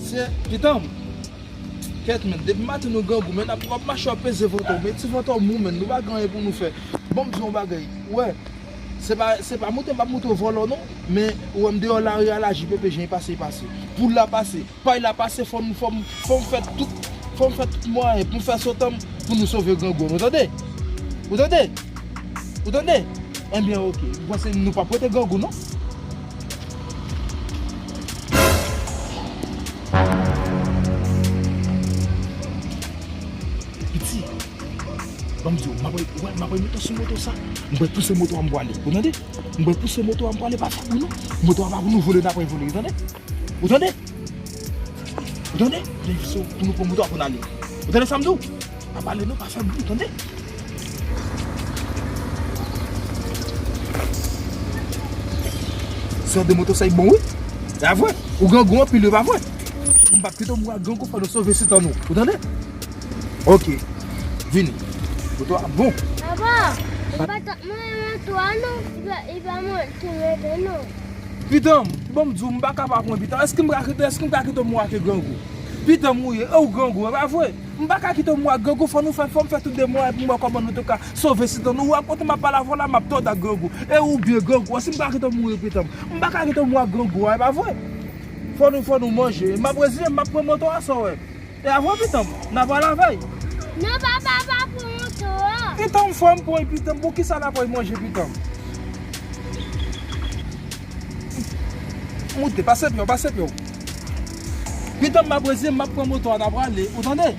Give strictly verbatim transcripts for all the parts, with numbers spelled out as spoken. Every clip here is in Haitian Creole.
Se pitanm. Kèt, men, depi maten nou grangou, men, n ap, w ap mache, w ap peze vant ou, men ti vant ou mou, men, nou pa gen anyen pou nou fè. Ban m di w yon bagay, ou wè, se pa, se pa moute m ap moute w vòlò, non, men, ou wè m deyò lari a la, J P P jan l pase, l pase. Poul la pase, pay la pase, fò m, fò m, fò m fè tout, fò m fè tout mwayen pou m fè sotan m, pou nou sove grangou, ou tande? Ou tande? Ou tande? Enben, oke. Ou panse nou p ap rete grangou, non? Piti, ban m di w, m ap, wè, m ap monte sou moto sa. M pral pouse moto a, m pwale. Ou tande? M pral pouse moto a, m pwale, pa fè bri, non. Moto a pa pou nou vole, n ap vole, ou tande? Ou tande? Ou tande? Pou nou pran moto a pou n ale. Ou tande sa m di w? Pa pale non, pa fè bri, tande? Sè de moto sa, e bon, wi. E pa vre? Ou grangou anpil, e pa vre? M p ap kite w mouri ak grangou, fò nou sove sitan nou. Ou tande? Oke. Vini. Moto a bon. Papa, e pa ta, mwen, mwen, twa, non. E pa, e pa mwen ki mete, non. Pitanm, ban m di w, m pa ka pa pran pitanm. Èske m ka kite, èske m ka kite w mouri ak grangou? Pitanm ou ye, e ou grangou, e pa vre? M pa ka kite w mouri ak grangou, fò nou fè, fò m fè tout de mwayen pou m wè kòman nou te ka sove sitan nou. Ou wè kote m ap pale avè w la, m ap tòde ak grangou. E ou byen grangou, èske m ka kite w mouri, pitanm? M pa ka kite w mouri ak grangou a, e pa vre? Fò nou, fò nou manje. M ap reziyen m, m ap pran moto a, sa w wè. E avè w, pitanm, n a pral avè l. Non, papa, pa pran moto a. Pitanm, fò m pran l, pitanm. Poukisa n a pral manje, pitanm? Moute, pase pye w, pase pye w. Pitanm, m ap reziyen m, m ap pran moto a, n a prale. Ou tande?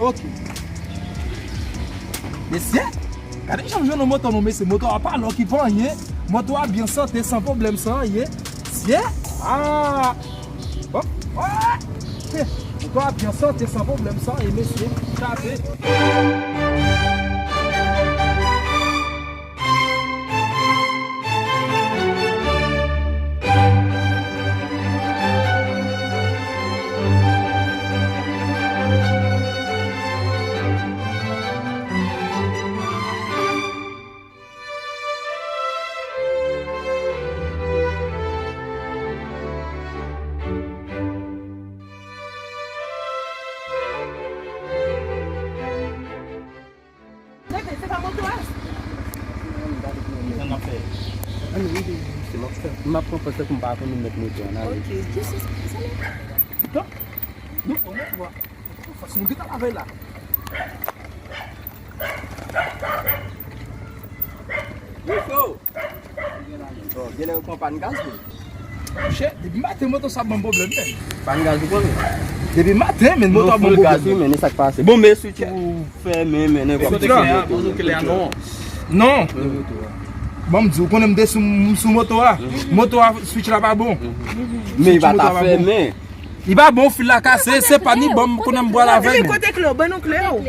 Oke. Mesye, gade jan m jwenn yon moto non, mesye. Moto a pa lòk, li pa anyen. Moto a byen sante, san pwoblèm, san anyen. Mesye, ah! Bon, ah! Moto a byen sante, san pwoblèm, san anyen, mesye. Chape. Tande, se pa moto a. Kisa n ap fè? An nou, wi, se m ap fè. M ap pran pòz tankou m pa konnen mèt moto a, n ale. Ok, kisa, kisa nou? Bon, nou pran moto a. Fòs nou gentan avè la. Wi, fo. Bon, genlè yo pran pàn gaz, wi. Monchè, depi maten moto sa ban m pwoblèm, men. Pàn gaz ou pran, men? Depi maten, men, moto a ban m pwoblèm, men. Men e sa k pase? Bon, men switch ou fèmen, men nenpòt. Switch la? Bon, nou klè, non. Non. Ban m di, ou konnen m te sou, sou moto a. Moto a, switch la pa bon. Men li pa ta fèmen. Li pa bon, fil la kase, se pa ni bon, m konnen m pral avè l. Kote kle w? Ban nou kle w.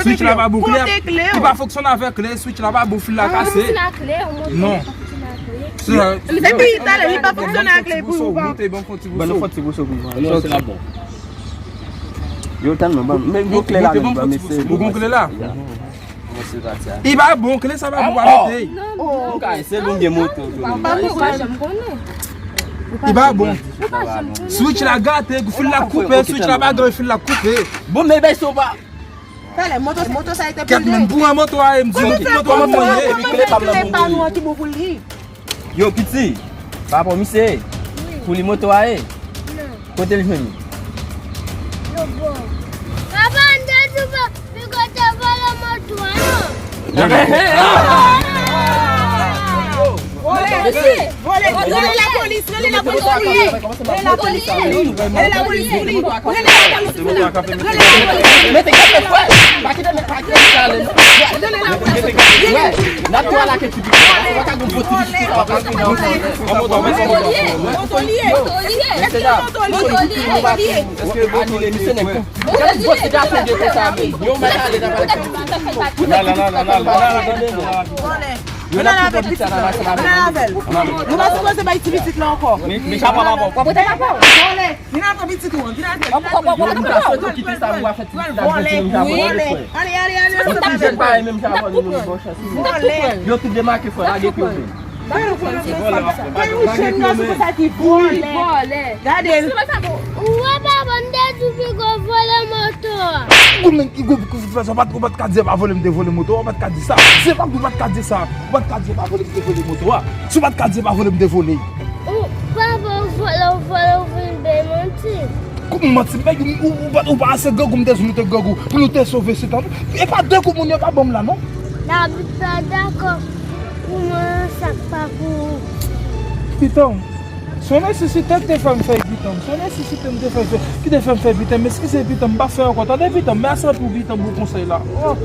Switch la pa bon, kle a, li pa fonksyone avèk kle, switch la pa bon, fil la kase. Non. Depi talè, li pa fonksyone ak kle pou ou, pa. Ban nou fon ti bousou pou mwen. Non, se la bon. Yo, tann mwen, ban, men gwo kle la menm, ban, mesye. Ou gon kle la? Li pa bon, kle sa pa bon, pa mete. Ou ka eseye, bon, gen moto. Li pa bon. Switch la gate, fil la koupe, switch la pa gen, fil la koupe. Bon, men bay so pa. Talè, moto, moto sa te pou li. Kèt, men pou an moto a, m di, moto a mwen ye. Epi kle pa m nan bon pou li. Yo, piti, pa pran misye. Wi. Pou li moto a ye? Non. Kote l jwenn li? Yo bon. Papa, m te di w, piga te vòlè moto a, non. Vòlè, Mesye, vole, rele lapolis, rele lapolis pou li. Rele lapolis pou li. Rele lapolis pou li. Rele lapolis pou li. Rele lapolis. Mete kanpe, frè. Pa kite, pa kite ale. Rele lapolis. Frè, n ap tou alake ti pitit. Ou pa ka gon bon ti pitit. Moto li ye. Moto li ye. Èske moto li ye? Moto li ye. Moto li ye. Èske moto li ye? Misye nèg. Gade bòs li ka fè de konsa, men. Yo, mwen ale nan pale. Vole. Vole avèk pitit la. Vole avèk. Nou pa sipoze bay ti pitit la ankò. Men, men, sa pa bon. Vole. Vin avèk pitit ou an. Vin avèk. Yo, nou ka soti kite sa, nou va fè ti pitit la. Vole. Vole. Ale, ale, ale. Yo tout jèn parèy menm jan avè nou, nou bon chans. Vole. Yo tout demake frè, lage pye yo. Gade yon jèn gason konsa ki vole. Vole. Gade l. Ou wè papa m te di w pi gwo vole moto a. Ou menm ki gwo pou kouvri fè sa, ou pa t, ou pa t ka di e pa vole m te vole moto a, ou pa t ka di sa. Se pa ou pa t ka di sa. Ou pa t ka di e pa vole m te vole moto a. Si ou pa t ka di e pa vole m te vole. Ou papa ou vole, ou vole, ou vin bay manti. Kòman manti? Ou, ou, ou pa, ou pa ase grangou, m te di nou te grangou pou nou te sove sitan. E pa de kout moun yo ka ban m la, non? Labib pa dakò pou mwen sa k pa pou ou. Pitan, se yon nesesite k te fè m fè pitan. Se yon nesesite m te fè fè, ki te fè m fè pitan. M eskize pitan, m pa fè ankò. Tande pitan, mèsi anpil pitan pou konsèy la. Oh.